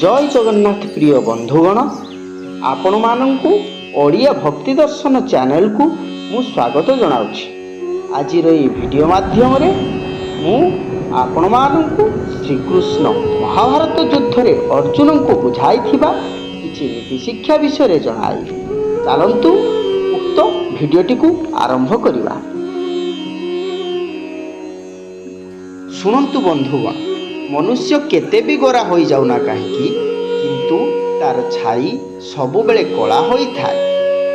ଜୟ ଜଗନ୍ନାଥ। ପ୍ରିୟ ବନ୍ଧୁଗଣ, ଆପଣମାନଙ୍କୁ ଓଡ଼ିଆ ଭକ୍ତି ଦର୍ଶନ ଚ୍ୟାନେଲକୁ ମୁଁ ସ୍ୱାଗତ ଜଣାଉଛି। ଆଜିର ଏହି ଭିଡ଼ିଓ ମାଧ୍ୟମରେ ମୁଁ ଆପଣମାନଙ୍କୁ ଶ୍ରୀକୃଷ୍ଣ ମହାଭାରତ ଯୁଦ୍ଧରେ ଅର୍ଜୁନଙ୍କୁ ବୁଝାଇଥିବା କିଛି ନୀତି ଶିକ୍ଷା ବିଷୟରେ ଜଣାଇବି। ଚାଲନ୍ତୁ, ଉକ୍ତ ଭିଡ଼ିଓଟିକୁ ଆରମ୍ଭ କରିବା। ଶୁଣନ୍ତୁ ବନ୍ଧୁଗଣ, ମନୁଷ୍ୟ କେତେ ବି ଗୋରା ହୋଇଯାଉନା କାହିଁକି, କିନ୍ତୁ ତାର ଛାଇ ସବୁବେଳେ କଳା ହୋଇଥାଏ।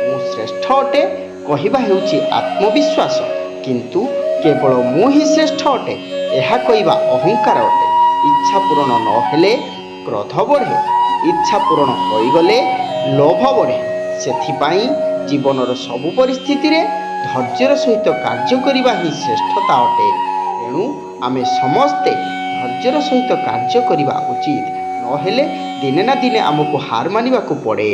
ମୁଁ ଶ୍ରେଷ୍ଠ ଅଟେ କହିବା ହେଉଛି ଆତ୍ମବିଶ୍ୱାସ, କିନ୍ତୁ କେବଳ ମୁଁ ହିଁ ଶ୍ରେଷ୍ଠ ଅଟେ, ଏହା କହିବା ଅହଙ୍କାର ଅଟେ। ଇଚ୍ଛା ପୂରଣ ନହେଲେ କ୍ରୋଧ ବଢ଼େ, ଇଚ୍ଛା ପୂରଣ ହୋଇଗଲେ ଲୋଭ ବଢ଼େ। ସେଥିପାଇଁ ଜୀବନର ସବୁ ପରିସ୍ଥିତିରେ ଧୈର୍ଯ୍ୟର ସହିତ କାର୍ଯ୍ୟ କରିବା ହିଁ ଶ୍ରେଷ୍ଠତା ଅଟେ। ତେଣୁ ଆମେ ସମସ୍ତେ ଧୈର୍ଯ୍ୟର ସହିତ କାର୍ଯ୍ୟ କରିବା ଉଚିତ, ନହେଲେ ଦିନେ ନା ଦିନେ ଆମକୁ ହାର ମାନିବାକୁ ପଡ଼େ।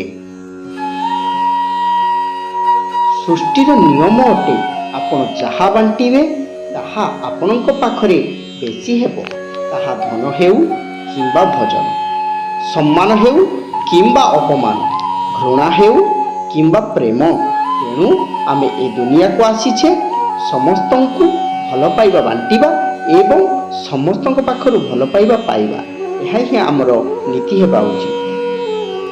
ସୃଷ୍ଟିର ନିୟମ ଅଟେ, ଆପଣ ଯାହା ବାଣ୍ଟିବେ ତାହା ଆପଣଙ୍କ ପାଖରେ ବେଶୀ ହେବ। ତାହା ଧନ ହେଉ କିମ୍ବା ଭଜନ, ସମ୍ମାନ ହେଉ କିମ୍ବା ଅପମାନ, ଘୃଣା ହେଉ କିମ୍ବା ପ୍ରେମ। ତେଣୁ ଆମେ ଏ ଦୁନିଆକୁ ଆସିଛେ ସମସ୍ତଙ୍କୁ ଭଲ ପାଇବା ବାଣ୍ଟିବା ଏବଂ ସମସ୍ତଙ୍କ ପାଖରୁ ଭଲ ପାଇବା ପାଇବା, ଏହା ହିଁ ଆମର ନୀତି ହେବା ଉଚିତ।